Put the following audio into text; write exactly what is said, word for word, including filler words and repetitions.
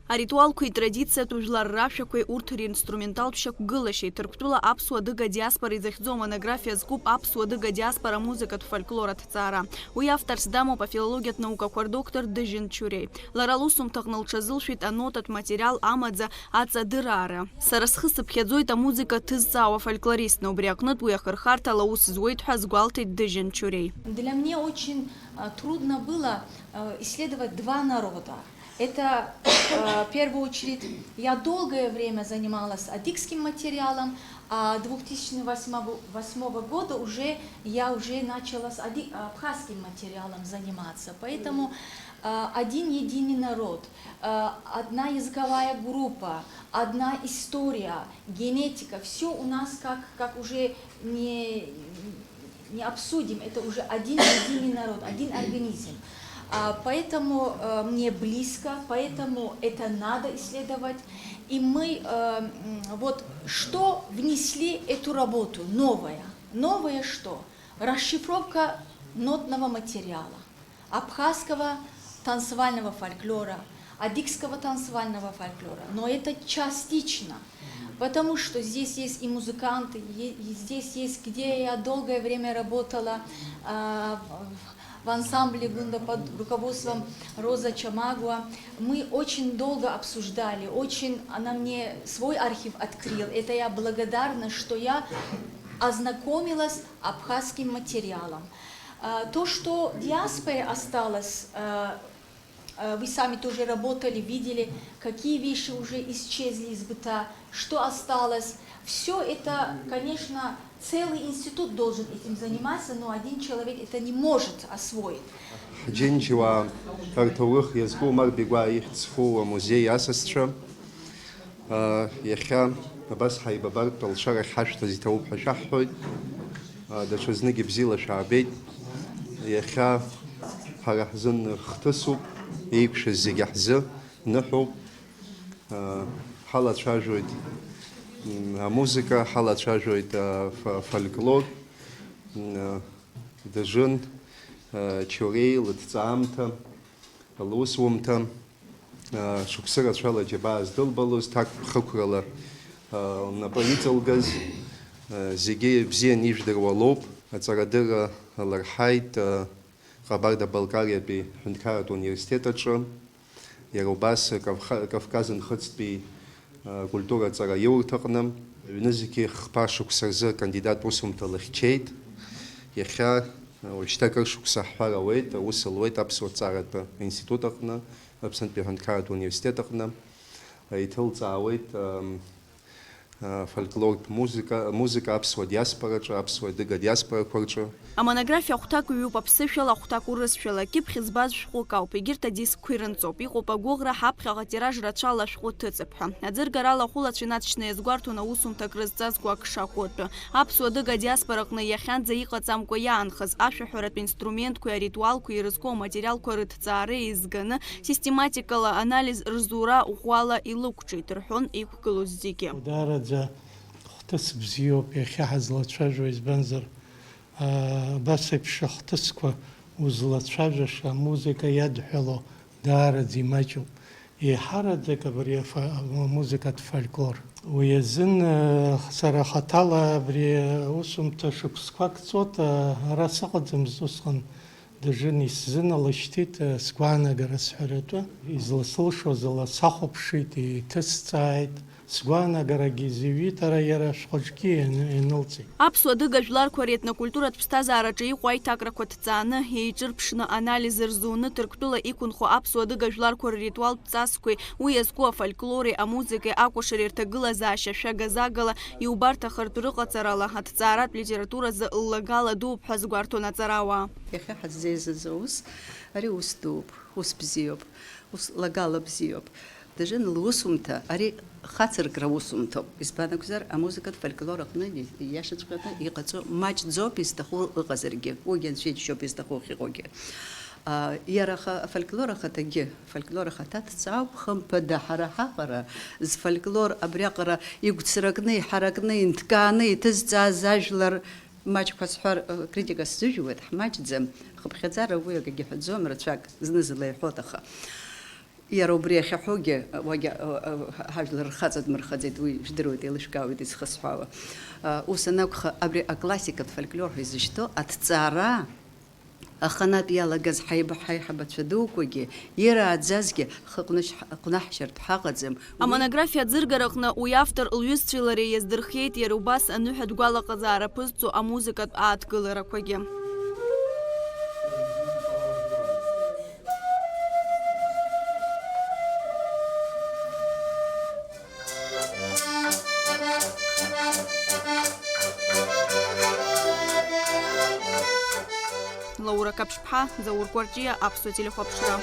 Аритуалқәеи традициатә жәлар рашәақәеи урҭ ринструменталтә шьақәгылашьеи, Ҭырқәтәыла аԥсуа-адыга диаспора изыхьӡу амонографиа зкуп аԥсуа-адыга диаспора амузыкатә фольклор аҭҵаара. Уи авторс дамоуп афилологиатә наукақәа рдоктор Дыжьын Чурей. Лара лусумҭаҟны лҽазылшәеит анотатә материал амаӡа аҵадыраара. Сара схы сыԥхьаӡоит амузыка ҭызҵаауа фольклористны, убри аҟнытә уи ахырхарҭала аус зуеит ҳәа азгәалҭеит Дыжьын Чурей. Для мне очень, а, трудно было, а, исследовать два народа. Это, э, в первую очередь, я долгое время занималась адыгским материалом, а две тысячи восьмого года уже я уже начала с ади-, абхазским материалом заниматься. Поэтому, э, один единый народ, э, одна языковая группа, одна история, генетика, всё у нас как, как уже не, не обсудим, это уже один единый народ, один организм. А, поэтому, э, мне близко, поэтому это надо исследовать. И мы, э, м, вот что внесли эту работу новое? Новое что? Расшифровка нотного материала абхазского танцевального фольклора, адыгского танцевального фольклора. Но это частично, потому что здесь есть и музыканты, е-, и здесь есть, где я долгое время работала, а, в, в ансамбле «Гунда» под руководством Роза Чамагуа. Мы очень долго обсуждали, очень она мне свой архив открыл. Это я благодарна, что я ознакомилась с абхазским материалом. А, то, что в диаспоре осталось, а, а, вы сами тоже работали, видели, какие вещи уже исчезли из быта, что осталось. Всё это, конечно, целый институт должен этим заниматься, но один человек это не может освоить. Ҳџьынџьуаа рҭоурых иазку Омар Беигәаа ихьӡ зху амузеи асасцәа. Иахьа абас ҳаибабартә алшарахь ҳашәҭаз иҭабуп ҳәа шәаҳҳәоит. Даҽазнык ибзиала шәаабеит. Иахьа ҳара ҳзын хҭысуп, еиқәшәаз зегьы ҳзы ныҳәоуп. Ҳалацәажәоит, м, амузыка, ҳалацәажәоит, а, фо-, фольклор. М, а, Дыжын, а, Чурей лыҭҵаамҭа, лусумҭа, а, шықәсы рацәала џьабаа здылбалоз, ҭакԥхықәрала, а, лнапы иҵылгаз, а, зегьы бзианы ижәдыруа лоуп. Аҵарадырра лырҳаит, а, Ҟабарда-Балкариатәи ҳәынҭқарратә университет аҿы, иара убас Кавха-, Кавказ Нхыҵтәи, а, культура аҵараиурҭаҟны. Ҩнызқьи хԥа шықәса рзы акандидат усумҭа лыхьчеит. Иахьа, а, уажәшьҭа акыр шықәса ҳҳәар ауеит, аус луеит Аԥсуа ҭҵааратә институт аҟны, Аԥснытәи аҳәынҭқарратә университет аҟны. Иҭылҵаауеит, ам, а, фольклортә музыка, музыка аԥсуа диаспораҿы, аԥсуа-адыга диаспорақәа рҿы. Амонографиа ахәҭак ҩуп, аԥсышәала ахәҭак урысшәала, кьыԥхь збаз шәҟәык ауп, егьырҭ адискқәа ирынҵоуп, иҟоуп агәыӷра, ҳаԥхьаҟа тиражра аҽала шәҟәы ҭыҵып ҳәа. Аӡыргарала ахәылацәа инаҵшьны иазгәарҭон аусумҭак рызҵазкуа акшаҟәытәы. Аԥсуа-адыга диаспораҟны иахьанӡа иҟаҵамкәа иаанхаз ашәаҳәаратә инструментқәеи аритуалқәеи ирызку аматериалқәа рыҭҵаара еизганы, систематикала анализ рзура ӷәӷәала илықәҿиеит, рҳәон иқәгылоз зегьы. Даараӡа хҭыс бзиоуп иахьа ҳазлацәажәо, избанзар, аа, абас еиԥш ахҭысқәа узлацәажәаша амузыка иадҳәало даараӡа имаҷуп. Еиҳараӡак абри афа-, амузыкатә фольклор. Уи азын, э, сара хаҭала абри аусумҭа шықәсқәак ҵуеит, э, ара сыҟаӡамызт усҟан. Дыжын исзыналышьҭит, э, сгәаанагара сҳәаратәы, изласылшоз ала сахәаԥшит, иҭысҵааит, сгәаанагарагьы изыҩит, ара иара ашәҟәаҿгьы иан-, ианылҵеит. Аԥсуа-адыга жәларқәа ретнокультуратә ԥсҭазаараҿы иҟоу аиҭакрақәа ҭҵааны, еиҿырԥшны анализ рзуны, Ҭырқәтәыла иқәынхо аԥсуа-адыга жәларқәа рритуалтә ҵасқәеи уи иазку афольклори, амузыкеи, акәашареи рҭагылазаашьа шәага-загала иубарҭахартә рыҟаҵарала аҭҵааратә литературазы ллагала дууп ҳәа азгәарҭон аҵарауаа. Иахьа ҳаззеизаз аус, ари ус дууп, ус бзиоуп, ус лагала бзиоуп. Дыжын лусумҭа, ари хацыркра усумҭоуп. Избан акәзар, амузыкатә фольклор аҟны, ииашаҵәҟьаны иҟаҵо маҷӡоуп изҭаху ыҟазаргьы, уигьы анцәа иџьшьоуп изҭаху ахьыҟоугьы. А, иара аха-, афольклор ахаҭагьы, афольклор ахаҭа ҭҵаауп, хымԥада, ҳара ҳаҟара, зфольклор абриаҟара игәцракны, иҳаракны, инҭкааны иҭызҵааз ажәлар маҷқәа сҳәар, э, критика сзыжәуеит, ҳмаҷӡам, хыԥхьаӡара уи акгьы ҳәаӡом, рацәак зны-зынла иҳәоит, аха Иара убри ахьаҳәогьы, уагьы, ҳажәлар рхаҵа дмырхаӡеит, уи жәдыруеит, еилышәкаауеит изхысҳәаауа. Ус анакәха, абри аклассикатә фольклор ҳәа изышьҭоу аҭҵаара аханатә иалагаз ҳаиб-, ҳаиҳабацәа дуқәагьы, ирааӡазгьы ҳхы ҟәнышь-, ҟәнаҳшьартә ҳаҟаӡам. Уи Амонографиа аӡыргараҟны уи автор лҩызцәеи лареи иаздырхиеит иара убас аныҳәатә гәалаҟазаара ԥызҵо амузыкатә ааҭгыларақәагьы. Лаура Каԥшьԥҳа, Заур Кәарҷиа, Аԥсуа телехәаԥшра.